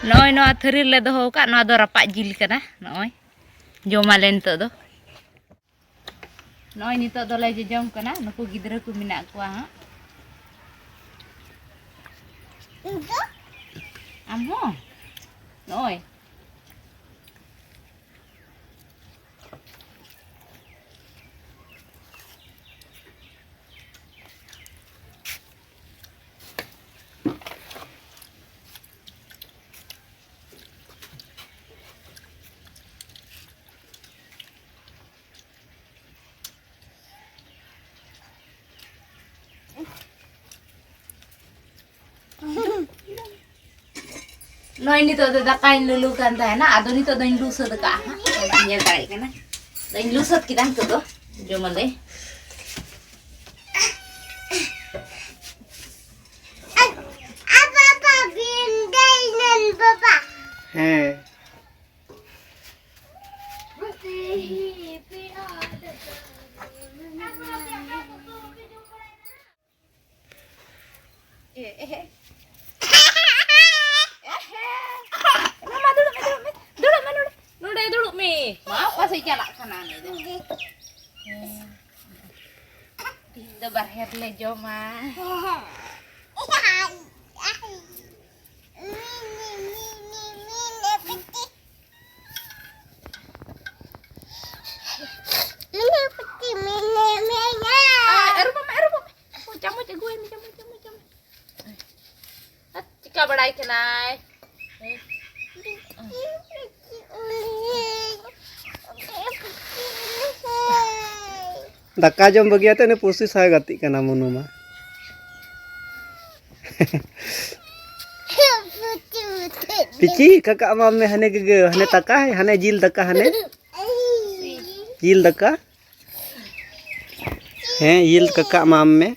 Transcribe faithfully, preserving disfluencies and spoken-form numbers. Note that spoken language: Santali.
ᱱᱚᱜᱼᱚᱭ ᱱᱚᱣᱟ ᱛᱷᱟᱹᱨᱤ ᱨᱮᱞᱮ ᱫᱚᱦᱚ ᱟᱠᱟᱫ, ᱱᱚᱣᱟ ᱫᱚ ᱨᱟᱯᱟᱜ ᱡᱤᱞ ᱠᱟᱱᱟ᱾ ᱱᱚᱜᱼᱚᱭ ᱡᱚᱢᱟᱞᱮ ᱱᱤᱛᱚᱜ ᱫᱚ᱾ ᱱᱚᱜᱼᱚᱭ ᱱᱤᱛᱚᱜ ᱫᱚᱞᱮ ᱡᱚᱡᱚᱢ ᱠᱟᱱᱟ, ᱱᱩᱠᱩ ᱜᱤᱫᱽᱨᱟᱹ ᱠᱚ ᱢᱮᱱᱟᱜ ᱠᱚᱣᱟ ᱦᱟᱸᱜ᱾ ᱟᱢ ᱦᱚᱸ? ᱱᱚᱜᱼᱚᱭ᱾ ᱱᱚᱜᱼᱚᱭ ᱱᱤᱛᱚᱜ ᱫᱚ ᱫᱟᱠᱟᱧ ᱞᱩᱞᱩ ᱠᱟᱱ ᱛᱟᱦᱮᱱᱟ, ᱟᱫᱚ ᱱᱤᱛᱚᱜ ᱫᱚᱧ ᱞᱩ ᱥᱟᱹᱛ ᱠᱟᱜᱼᱟ ᱦᱟᱸᱜ᱾ ᱧᱮᱞ ᱫᱟᱲᱮᱭᱟᱜ ᱠᱟᱱᱟ, ᱫᱟᱧ ᱞᱩ ᱥᱟᱹᱛ ᱠᱮᱫᱟ᱾ ᱱᱤᱛᱚᱜ ᱫᱚ ᱡᱚᱢᱟᱞᱮ᱾ ᱦᱮᱸ᱾ ᱮ, ᱮ, ᱮ᱾ ᱢᱟ, ᱢᱟ, ᱫᱩᱲᱩᱵ ᱢᱮ, ᱫᱩᱲᱩᱵ ᱢᱮ᱾ ᱫᱩᱲᱩᱵ ᱢᱮ, ᱱᱚᱰᱮ᱾ ᱱᱚᱰᱮ ᱫᱩᱲᱩᱵ ᱢᱮ᱾ ᱢᱟ, ᱚᱠᱟ ᱥᱮᱫ ᱪᱟᱞᱟᱜ ᱠᱟᱱᱟ ᱩᱱᱤ ᱫᱚ? ᱛᱤᱦᱤᱧ ᱫᱚ ᱵᱟᱨᱦᱮ ᱨᱮᱞᱮ ᱡᱚᱢᱟ᱾ ᱟᱨ ᱟᱹᱨᱩᱵᱚᱜ ᱢᱮ, ᱟᱹᱨᱩᱵᱚᱜ ᱢᱮ᱾ ᱪᱟᱢᱚᱪ ᱟᱹᱜᱩᱣᱟᱭ ᱢᱮ, ᱪᱟᱢᱚᱪ, ᱪᱟᱢᱚᱪ, ᱪᱟᱢᱚᱪ᱾ ᱟᱨ ᱪᱤᱠᱟ ᱵᱟᱲᱟᱭ ᱠᱟᱱᱟᱭ? ᱫᱟᱠᱟ ᱡᱚᱢ ᱵᱟᱹᱜᱤᱭᱟᱛᱮ ᱩᱱᱤ ᱯᱩᱥᱤ ᱥᱟᱶ ᱜᱟᱛᱮᱜ ᱠᱟᱱᱟ ᱢᱚᱱᱩ ᱢᱟ᱾ ᱯᱤᱪᱤ, ᱠᱟᱠᱟ ᱮᱢᱟᱢ ᱢᱮ ᱦᱟᱱᱮ ᱜᱮᱜᱮ, ᱦᱟᱱᱮ ᱛᱟᱠᱟᱭ, ᱦᱟᱱᱮ ᱡᱤᱞ ᱫᱟᱠᱟ, ᱦᱟᱱᱮ ᱡᱤᱞ ᱫᱟᱠᱟ᱾ ᱦᱮᱸ, ᱡᱤᱞ ᱠᱟᱠᱟ ᱮᱢᱟᱢ ᱢᱮ᱾